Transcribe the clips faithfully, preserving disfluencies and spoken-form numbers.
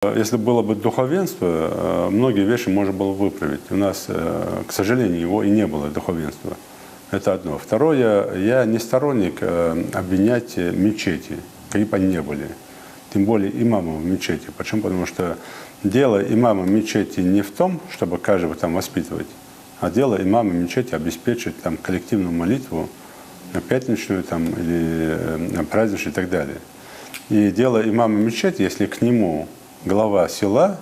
Если было бы духовенство, э, многие вещи можно было выправить. У нас, э, к сожалению, его и не было, духовенства. Это одно. Второе, я не сторонник, э, обвинять, э, мечети, какие бы они ни были. Тем более имамов мечети. Почему? Потому что дело имама мечети не в том, чтобы каждого там воспитывать, а дело имама мечети обеспечить там коллективную молитву, э, пятничную там или, э, праздничную и так далее. И дело имама мечети, если к нему глава села,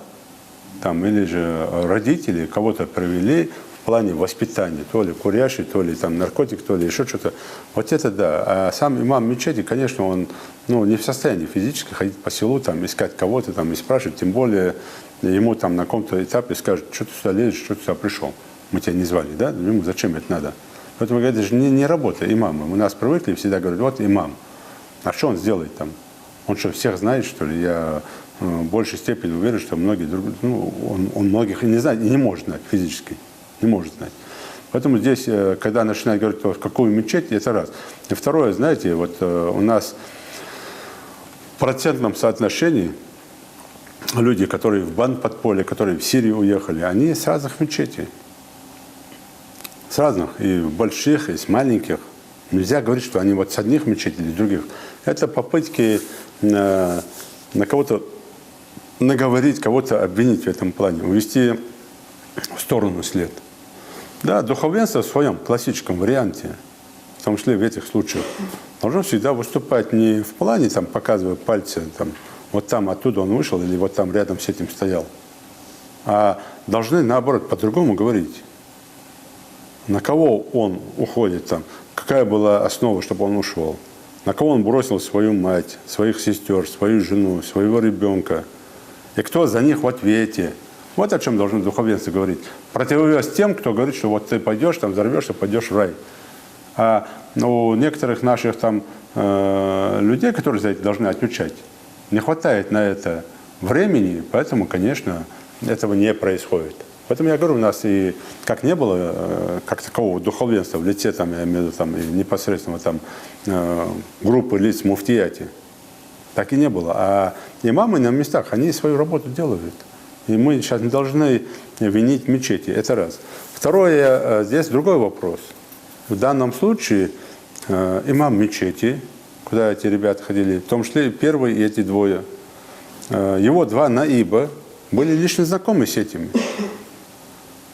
там, или же родители кого-то привели в плане воспитания, то ли курящий, то ли там наркотик, то ли ещё что-то. Вот это да. А сам имам мечети, конечно, он, ну, не в состоянии физически ходить по селу, там, искать кого-то там и спрашивать, тем более ему там на каком-то этапе скажут: «Что ты сюда лезешь, что ты сюда пришёл? Мы тебя не звали», да? Ему зачем это надо? Поэтому, говорит, это же не, не работа имама. У нас привыкли, всегда говорят: «Вот имам. А что он сделает там? Он что, всех знает, что ли?» Я, э, в большей степени уверен, что многие друг, ну, он, он многих и не знает, и не может знать физически. Не может знать. Поэтому здесь, э, когда начинают говорить, вот, какую мечеть, это раз. И второе, знаете, вот, э, у нас в процентном соотношении люди, которые в бан-, подполье, которые в Сирию уехали, они с разных мечетей. С разных, и больших, и с маленьких. Нельзя говорить, что они вот с одних мечетей или с других. Это попытки на, на кого-то наговорить, кого-то обвинить в этом плане, увести в сторону след. Да, духовенство в своём классическом варианте, в том числе в этих случаях, должно всегда выступать не в плане, там, показывая пальцем, там, вот там оттуда он вышел или вот там рядом с этим стоял, а должны, наоборот, по-другому говорить. На кого он уходит там? Какая была основа, чтобы он ушёл? На кого он бросил свою мать, своих сестёр, свою жену, своего ребёнка? И кто за них в ответе? Вот о чём должно духовенство говорить. Противовес тем, кто говорит, что вот ты пойдёшь, там взорвёшься, пойдёшь в рай. А у некоторых наших там, э, людей, которые за это должны отвечать, не хватает на это времени, поэтому, конечно, этого не происходит. Поэтому я говорю, у нас и как не было, э, как такового духовенства в лице, там, я имею в виду, там, и непосредственно там, э, группы лиц в муфтияте, так и не было. А имамы на местах, они свою работу делают. И мы сейчас не должны винить мечети. Это раз. Второе, э, здесь другой вопрос. В данном случае, э, имам мечети, куда эти ребята ходили, в том числе и первый, и эти двое, э, его два наиба были лично знакомы с этими.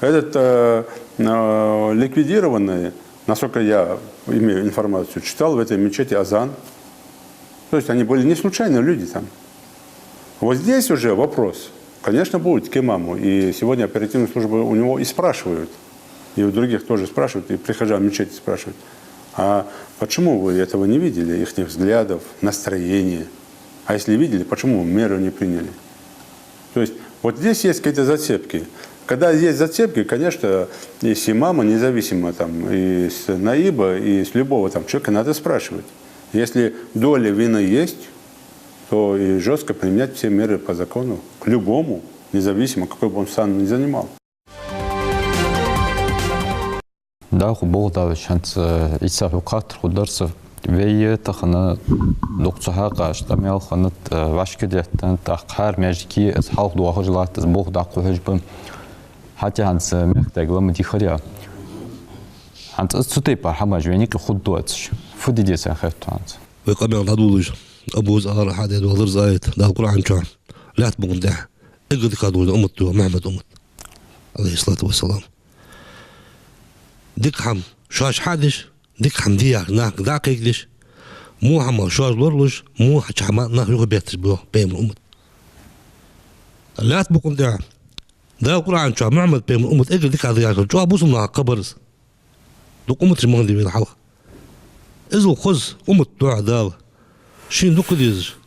Этот, э, э, ликвидированный, насколько я имею информацию, читал в этой мечети азан. То есть они были не случайно люди там. Вот здесь уже вопрос, конечно, будет к имаму. И сегодня оперативные службы у него и спрашивают, и у других тоже спрашивают, и прихожан мечети спрашивают: «А почему вы этого не видели, ихних взглядов, настроения? А если видели, почему вы меры не приняли?» То есть вот здесь есть какие-то зацепки. Когда есть зацепки, конечно, и с имама, независимо там, и с наиба, и с любого там человека надо спрашивать. Если доля вины есть, то и жёстко применять все меры по закону к любому, независимо, какой бы он сан ни занимал. Да, ху болх да вай, хӀанз, э, Ӏийса, хьога хаттар хургдар са. Вай тахан дукха ца хьакъаш, тӀа мел хиннад, э, вӀашка деттад, тӀаккха хӀара маьждиге из хьалха доахаш латт, из болх дӀакхухьаш ба. ХӀаьта хӀанз, э, мехкдаьга ламаз дийхар я. ХӀанз из цу тайпара хӀамаш вайна юкъе хургдоацаш, фу де деза хет хьона хӀанз? Вай къамаьл дӀадолалуш, Абу Зарра хьадеш дола ларза аят, Дала Къуръан чу: «Лаьтта букъа тӀа эггара дикагӀа долаш да уммат да Мухьаммада уммат, Ӏалайхи ссалату вассалам. Дика хӀама шоаш хьадеш, дика хӀама де яхаш нахага дӀакхайкадеш, во хӀамах шоаш лоралуш, во хӀамах нах юхабетташ ба пайхамара уммат». Лаьтта букъа тӀа Дала Къуръан чу Мухьаммад пайхамара уммат эггара дикагӀа да яхаш, чӀоагӀа бусалба наха кхабар из. Дукха умматаш ма хиннадий вайна хьалха. Иззал хоза уммат духьа Дала шийна дукха дезаш,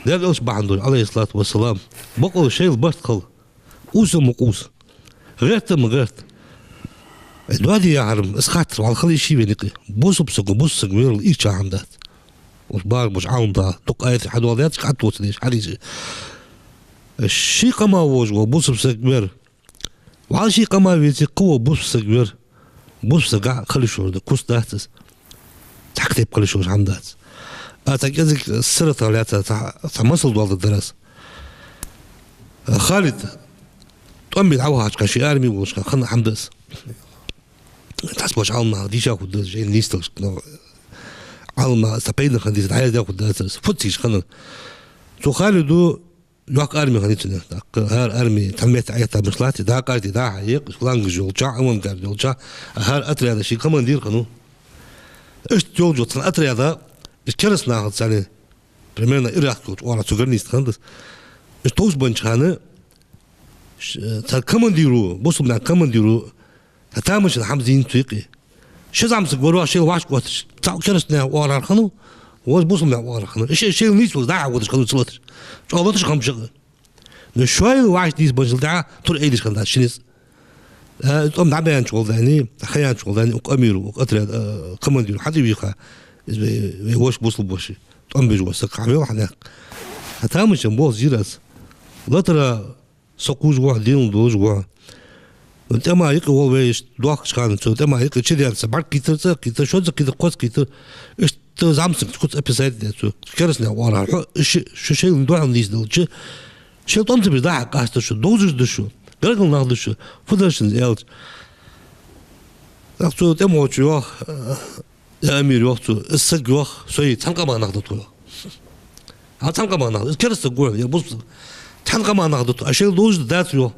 Даьла Элча бахьан долаш, Ӏалайхи ссалату вассалам, бакъдолаш шоайла барт хила, укхаза ма укхаза, гӀерта ма гӀерта. Э, доаде яхар-м, из хаттар вӀалла хила йиш йий вайна юкъе? Бусалба саго бусалба саг верло ийрча хӀама дац. Уж бархӀ баш Ӏалам да, дукха аяташ хьадоаладаьд, кхы тӀа тоцадеш хьарийца. Э, ший къаман волаш вола бусалба саг вер, вӀалла ший къаман веце, кхы вола бусалба саг вер, бусалба сага хила йиш йолаш да, куц дац из. Цхьаккха тайпа хила йиш йолаш хӀама дац. А цхьа кӀезига сиратах лаьца цхьа, цхьа масал доаладергдар аз. Халид тӀом бе дӀавахача хана, ший арми волча хана хинна хӀама да из. Цхьаболча Ӏалам наха дийша хургда из, жайна нийсделча, но Ӏалам наха цхьа пайдана хинна дийцар, дӀаяздеш хургдацар из. Фуд цига хиннар? Цу Халида йоккха арми хиннай цун. ТӀаккха хӀара арми цхьан метте Ӏоеттабеш латт, дӀакъарти дӀа-хьа екъаш, флангаш йолча, авангард йолча, хӀара отряда ший командир хиннав. Иштта йолча цхьан отряда, из кераста нахаца цхьана, примерно Ирак йолча оагӀорахьа цу граница тӀа хиннад из. Уж товсабеннача хана, ш-, цар командиро, бусалба наьха командиро, цхьа тамашийна хӀама зийнад цу юкъе. Ши зӀамсаг вар йоах шоайла вӀашка отташ, цхьа кераста наьха оагӀорахьа хиннав, вож бусалба наьха оагӀорахьа хиннав. Уж шоайла нийсвелча дӀа-хьа водаш хиннав цу латаш. ЧӀоагӀа латаш хиннаб шоаш. Но шоайла вӀашка нийсбенначул тӀехьагӀа тур айдеш хиннад шиннеца. Э, тӀом дӀабаьннача гӀолла дайнай, дӀахаьннача гӀолла дайнай, укх амиро, укх отряда, э, командиро хьатӀавийха, из вай, вай воша, бусалба воша, тӀом беш вола саг хьавел хьанехк. Хьа тамашийна болх зийр аз. Латара со кхувш ва хьо, денал долаш ва хьо. ТӀема юкъе вола вай иштта доахкача хана, цу тӀема юкъе чудерца бӀарг кхийтар, цӀа кхийтар, шозза кхийтар, кхозза кхийтар. Иштта зӀамсаг куц описать даьд цо. Кераста наьха оагӀорахьа хьо, ши-, шу шоайла духьал нийсделча, шоайла тӀом ца беш дӀа-хьа къаста шу, довзаш да шу, гаргара нах да шу, фу дар шун из аьлча. ТӀаккха цу тӀема волчо йоах, э, я амир, йоах цо, из саг, йоах, сои цхьан къаман нах да тхо, йоах. Хьа цхьан къаман нах да, из кераста саг ва, е бусалба саг. Цхьан къаман нах да тхо, а шоайла довзаш да, дацар, йоах.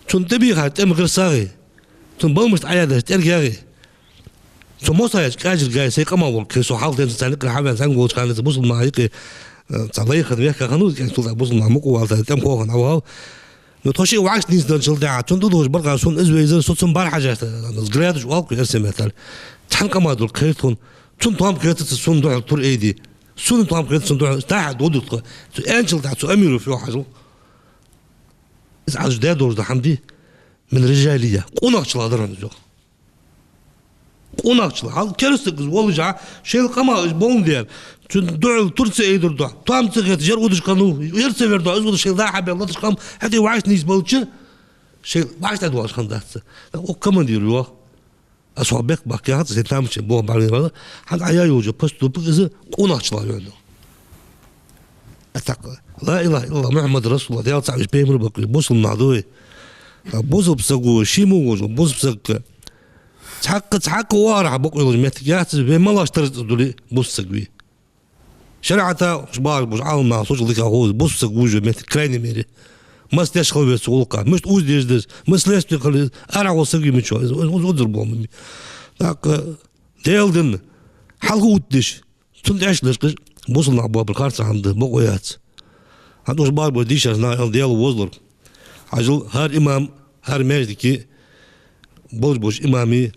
Цунна тӀабийхача тӀемагара сагӀий, цун баламашта Ӏояьдача тӀергагӀий, цу мосаяьча кӀажаргагӀий сай къаман волга кхер, со хьалха денз царна юкъера хьавена, цхьан волча хана цу бусалба наха юкъе, э, цхьа лай хинна вехка хиннав из, кӀаьнк тулда бусалба наха мукъа валийтар, тӀема ховш хиннав. Но тхо шиъ вӀашка нийсденначул тӀехьагӀа, цунна тӀадувхаш баркал сона из вайзар, со цунна бӀарахьежаш, взглядаш оал-кх вай эрсий меттала. Цхьан къаман долга кхер тхона. Цунна тоам кхетац сона духьал тур айде. Сона тоам кхетац цунна духьал, дӀа-хьа довдергда тхо. Цо аьнначул тӀехьагӀа цу амиро фу йоах хьажал. Из Ӏа даь долаш да хӀама да, من رجالية. Къонахчалах дар хьона из, йоах. Къонахчалах. Хьал кераста саг из волаш а, шоайла къаман из боландаь, цунна духьал тур ца айдергдолаш, тоам ца хеташ, ер удаш хиннав, ер ца вердолаш, из удаш шоайла дӀа-хьа баь латаш хиннаб, хӀаьта вӀашка нийсбелча, шоайла вӀашка дӀадоалаш хиннадац из. ТӀаккха укх командиро йоах: аз хьох бехк баккха яхац, сай тамашийна болх бӀаргавайра, хӀанз Ӏа яь йолча поступка из къонахчалах я хьона. А тӀаккха: لا إله إلا الله محمد رسول الله, Даьла цаӀ веш пайхамар ба-кх вай, бусалба нах да вай. ТӀаккха бусалба саго, ший мо волча бусалба саго цхьаккха, цхьаккха оагӀорахьа бокъо йолаш моттиг яц из, вай мел лоаттадац из дуле, бусалба саг вий. ШарӀата, уж бахаш болча Ӏалам наха, сочул дика хов из, бусалба саг вувш йола моттиг, крайней мере. Маца деш хила веза цу гӀулакха, мишта узадеш деза, мишта следствие хила еза, арахьа вола саг вий, мича ва из, из, из узар болх ма бий. ТӀаккха Даьла дин хьалха оттадеш, цунна тӀехьашка лечкъаш, бусалба нах боабар харц хӀама да, бокъо яц. ХӀанз уж бахаш бола дийша нах, Даьла вовзалва. Хьажал, хӀара имам, хӀара маьждиге болаш болча имама, э,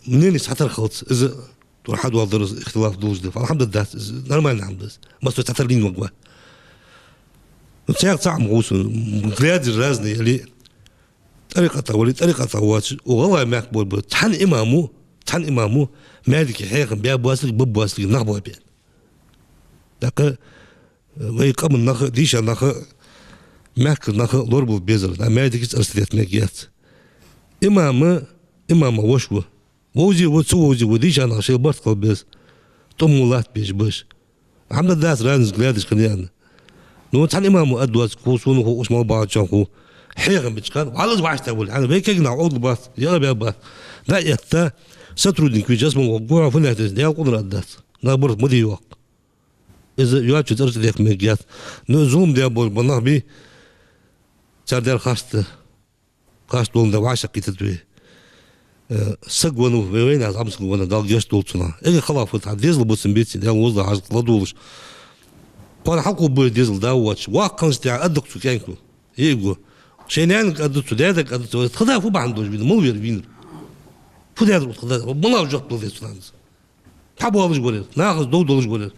мнени цхьатара хилац, из тур хьадоаладар, из ихтилаф долаш да. АлхьамдулиллахӀ, дац из, нормальни хӀама да из. Массо цхьатара лийннаваргва. Ну, цхьаькха цхьа хӀама хов сона, взгляды разные, или тӀарикъата вале, тӀарикъата воацаш, укх гӀалгӀай мехка болх ба, цхьан имамо, цхьан имамо маьждиге хьехам баь боацилга, баь боацилга нах боабе. ТӀаккха вай къаман нах а, дийша нах а, мехкара нах а лорабала безар, да, маьждиге цӀераш тӀадетта мегаш яц. Имам, имама воша ва. Вовзий ва, ца вовзий ва, дийша нах шоайла барт кхел беза. ТӀом мо латта безаш ба уж. АлхьамдулиллахӀ, дац разни взглядаш хинна яьнна. Ну, цхьан имамо аргдоацилга хов, сона хов, укх мел бахачоа хов. Хьехам бича хана, вӀалла из вӀаштӀехьавале, хӀана, вай кагий нах Ӏовдала бац, яа баь бац. ДӀаэтта, сотрудник вийча, аз ма гӀоргва хьо, фу нах да из, Даьла къинар а дац. Нах барт ма де, йоах. Из йоацачоа цӀераш тӀадехка мегаш яц. Ну, из зулам даь болаш бола нах бий, цар даьр харц да. Харц доландаь вӀашагӀкхийтаргда вай. Э, саг веннав, вай вайнах зӀамсаг веннав, Дала гешт долда цунах. Эггара хала фуд, хьа дезал бувцам беций, Даьла вовзалва хьажал ладувгӀалаш. Кхоана хьалкхувргба из дезал, да, воацаш. Воккха хинначул тӀехьагӀа аргда-кх цо кӀаьнко. ЙиӀиг ва. Шоай наьнага аргда цо, даьдага аргда цо, тха да фу бахьан долаш вийнав, мала вера вийнар. Фу даьдар укх тха дас, мала жоп дала деза цунна из. Хьабоалаш вар ер, нахаца дов долаш вар ер.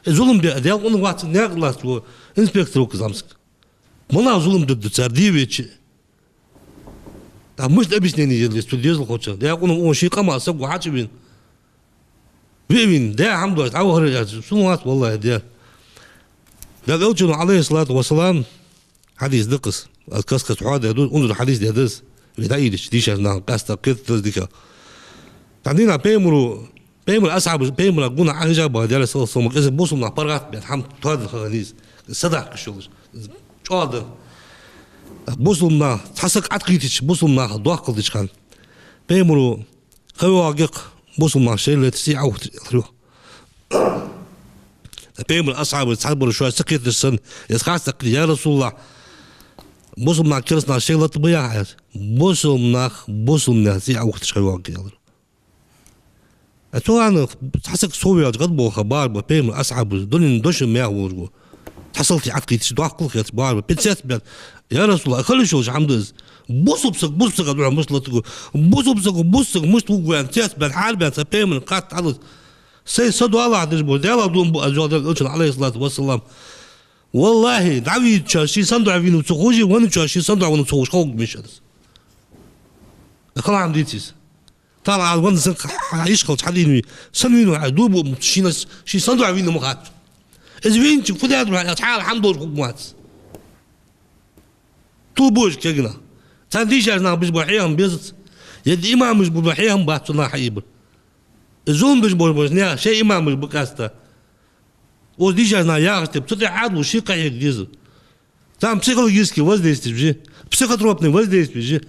Э, зулам бе, Даьла къинар вац, наькъа лаьца ва, инспектор ва-кх из зӀамсаг. Мала зулам дергда цар, де везача. ТӀаккха мишта объяснени ела деза цу дезалхочунна? Даьла къинар ва, ший къаман саг ва, хьачувена. Ве а вийна, даь хӀама доацаш, дӀавахар яц, сона вац, валлахӀи, даь. Даьла Элчано, Ӏалайхи ссалату вассалам, хьадис да-кх из, аз каст-каста хьоадаь да, унзара хьадис да из, вай дӀаийдача дийшача наха къаьстта кхетаде деза дика. Цхьан дийнахьа пайхамаро, пайхамара асхьабаша, пайхамара гонахьа Ӏахижа бахар, Даьла салам-моаршал хилда цунна, бусалба наха паргӀата баьнна хӀама тоаденна хиннай из, садаккха йолаш, чӀоагӀа денна. Бусалба нах, цхьа саг Ӏаткъийтача, бусалба наха доккхал дича хана, Пайхамара: «Ха йоагӀа гекъ, бусалба нах шоайла леташ цӀий Ӏоухташ», — аьлар. Пайхамара асхьабаш цхьабараш шоаш ца кхеташ санна, из харц даккхийта: «Я РасулаллахӀ, бусалба нах кераста нах шоайла латта ма яхьа», — аьлар. «Бусалба нах бусалба наьха цӀий Ӏоухташ ха йоагӀа гекъ», — аьлар. А цу хана цхьа саг совваьлча гӀадбоха бахар ба Пайхамара асхьабаш, дунен дошо мех волаш ва. Цхьа салтий Ӏаткъийтача доккхал хеташ бахар ба. Пинцет бен: «Я РасулаллахӀ, хила йиш йолаш хӀама да из. Бусалба саг бусалба сага духьал мишта латаргва? Бусалба саго бусалба саг мишта вугаргва?» — аьнна, цец бен хьарбаьнна цхьа Пайхамарга хатта хьалуц. Сай са доалахь деш бола, Даьлах дув буъ аз, йоах Даьла Элчано, Ӏалайхи ссалату вассалам. ВаллахӀи, дӀавийначоа ший санна духьа вийнав ца ховш, венначоа ший санна духьа вийнав ца ховш ховргва мишта из. Хала хӀама деций из? Тахан Ӏа венна санна хьа йиш хилча хьадийнавий, санна вийнав хьа, дув буъ, шийна, ший санна духьа вийнав ма хац. Из вийначунга фу даьд хьона, цхьа хӀама долаш хургвац. Тулбуж кегина. Царна дийшача наха беш бола хьехам безац. Е имамаша беш бола хьехам бац цу наха хьаийбар. Из зулам беш бола, бола наьха шоай имамаш ба къаьстта. Укхаза дийшача наха яхача тайпара, цу тӀа Ӏаьдало ший кхахьега деза. Царна психологически воздействие бе, психотропный воздействие бе.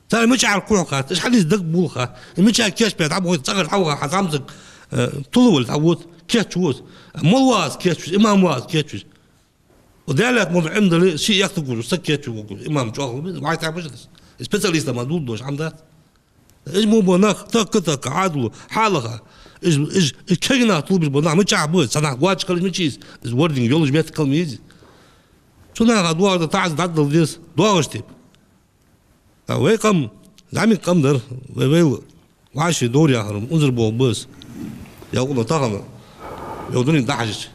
Царна мичара кхухь хац, уж хьанийса дагабувл хац, мичара кийчбе дӀабода, цӀагӀара дӀаваха хьа зӀамсаг, э, тулвала дӀавода, кийчвода. Молла ва аз кийчвеш, имам ва аз кийчвеш. Укх Даьла лаьтта мел Ӏилма дале, ший эхь тӀа гуш саг кийчве вогу, имам чӀоагӀа ва, вай тӀа бажа дас. Специалист ма дулдош хӀама дац. Уж мо бола нах, тӀаккха-тӀаккха Ӏаьдало хьалаха. Уж, уж, уж кегий нах тулбеш бола нах мичахьа ба, цхьа нах гоча калаш мича из, из вординг йолаш метта калма еза. Цу наха доагӀаш да таӀазар дӀадала деза, доагӀаш тайпара. А вай къам, зӀамига къам дар, вай, вай вӀаший довр яхар, унзара болх ба из. Ялкъуна тахан, вай дунен дӀахьажача,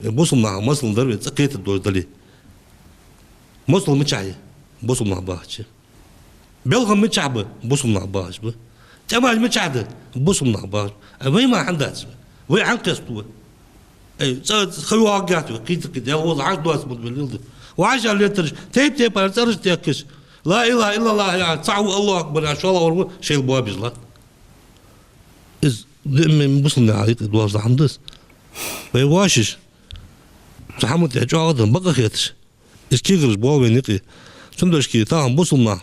вай бусалба наха масал дар вай, цӀа кхетаргдолаш дале. Моцал мичахьа я? Бусалба нах бахача. Белхам мичахьа ба? Бусалба нах бахача ба. ТӀемаш мичахьа да? Бусалба нах бахача. А вай мара хӀана дац? Вай хӀана кхестаду? Ай, цӀа, цӀа ха йоагӀаргьяц вай, кхийтта-кхийтта, я вала хьаж доаца мурд вай леладу. ВӀашагӀ леттараш, тайп-тайпара цӀераш теккаш, ла илахӀа иллаллахӀ яхаш, цхьа ва АллахӀу акбар яхаш, шоллагӀвар ва, шоайла боабеш латт. Из диъ ма бусалба наьха юкъе доалаш дола хӀама да из. Вай воашаш, цу хӀаман тӀа чӀоагӀа дар бакъахьа хеташ, из кегараш боал вайна юкъе. Цудухьа тахан бусалба нах,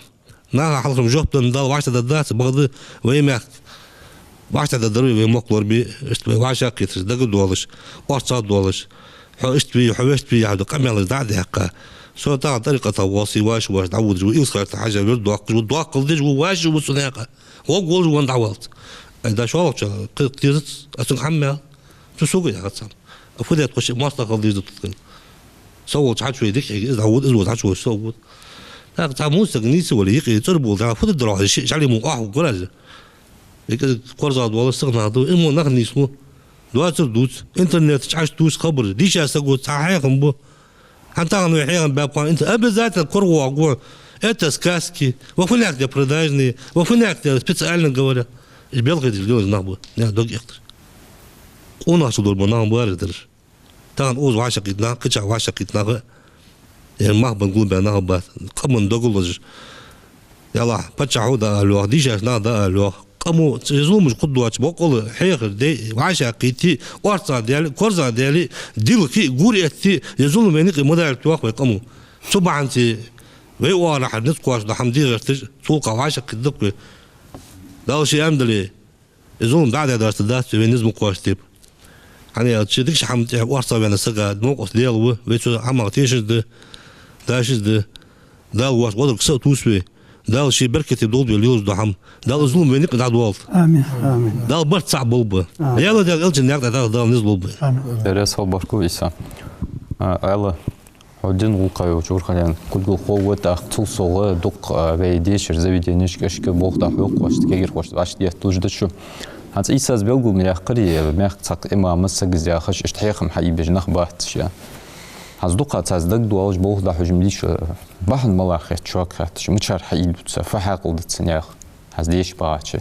наха хьалхара жоп денна Дала вӀаштӀехьдаргдац, бакъда вай мехка вӀаштӀехьдаргдар вай, вай мохк лорабе, иштта вай вӀашагӀкхеташ, дагадоалаш, орцагӀдоалаш, хьо иштта вий, хьо вешта вий яхаш дола къамаьлаш дӀа а даьккха. Со тахан тӀарикъатах воал сий воаш-воаш дӀаводаш ва, Илсхан-Юрта хьажа вирд доаккхаш ва, доаккхал деш ва, воашаш ва цу наькъа. ГӀоргволаш ва дӀаваллалца. Ай, да шоллагӀчоа кхетаде дезац, аз цунга хӀама аьлар. Цу сога яхац хӀама. А фу даьд, хӀанз моастагӀал деза тутткъал. Со волча хьачувой дика хьега, из дӀавода, из волча хьачувой со вода. ТӀаккха цхьа мусаг нийса вале, юкъе цӀербувл, дӀа фу дар хьо, ши, шали мо ахьа гуража. Ика корзагӀдоалаш саг нах да, из мо нах нийслу. Доацар дувц, интернет чу Ӏаш дувц хабар, дийша саго цхьа хьехам бу. ХӀанз тахан вай хьехам баьб хьона, интер-, обязательно корагӀвоагӀаргва. Это сказки. Ва фуннахь де продажные, ва фуннахь де специально говоря. Уж белхи деш лелаш нах ба, наьха дог эхташ. Къонахчал дора ба нах бараш дараш. Тахан укхаза вӀашагӀкхийтта нах, кхычахьа вӀашагӀкхийтта нах, э, мах бан гулбаь нах бац, къаман дог лозаш. Ялахь, паччахьо дӀаала йоах, дийшача наха дӀаала йоах. Къамо цу зуламаш кхувдача боккъала хьехар де, вӀашагӀкхийтте, орцагӀдаьле, корзагӀдаьле, дилхе, гур этте, е зулам вайна юкъе ма далийта йоах вай къамо. Цу бахьанца вай оагӀорахьара низ кхоачаш дола хӀама де гӀерташ, цул кхы вӀашагӀкхийтта даккха вай. Дала ше аьнна дале, из зулам дӀа а даь дарца дац, вай низ ма кхоачча тайпара. ХӀана аьлча, дикача хӀаман тӀа орцагӀваьнна сага новкъост Даьла ва, вай цу хӀамах тешаш да, дашаш да. Дала воаш гӀодорг са а тувс вай. Дала ший беркате долда вай лелаш дола хӀама. Дала зулам вайна юкъе дӀадоалда. Амин. Амин. Дала барт цхьа болба. Амин. Даьла, Даьла Элчан наькъа тӀа Дала низ лолба вай. Амин. Берас хьо баркал, Ӏийса. А, Ӏаьла, хьо дин гӀулакха йолча урхален кулгалхо ва, тӀаккха цул совгӀа дукха, а, вай дешара заведенешка, ишка болх дӀахьокхаш, кагирхошта вӀаштӀехьа детталуш да шо. ХӀанз Ӏийсас белгал ма яьккхарий, мехка цхьаккха имамас, сагас яхаш, иштта хьехам хьаийбеш нах бац шоана. ХӀанз дукха царца дагадоалаш, болх дӀахьош ма дий шо, бахьан малагӀа хет шуга, хетташ, мичара хьаийдуц, фу хьаькъал да цун яха, хӀанз деша багӀача.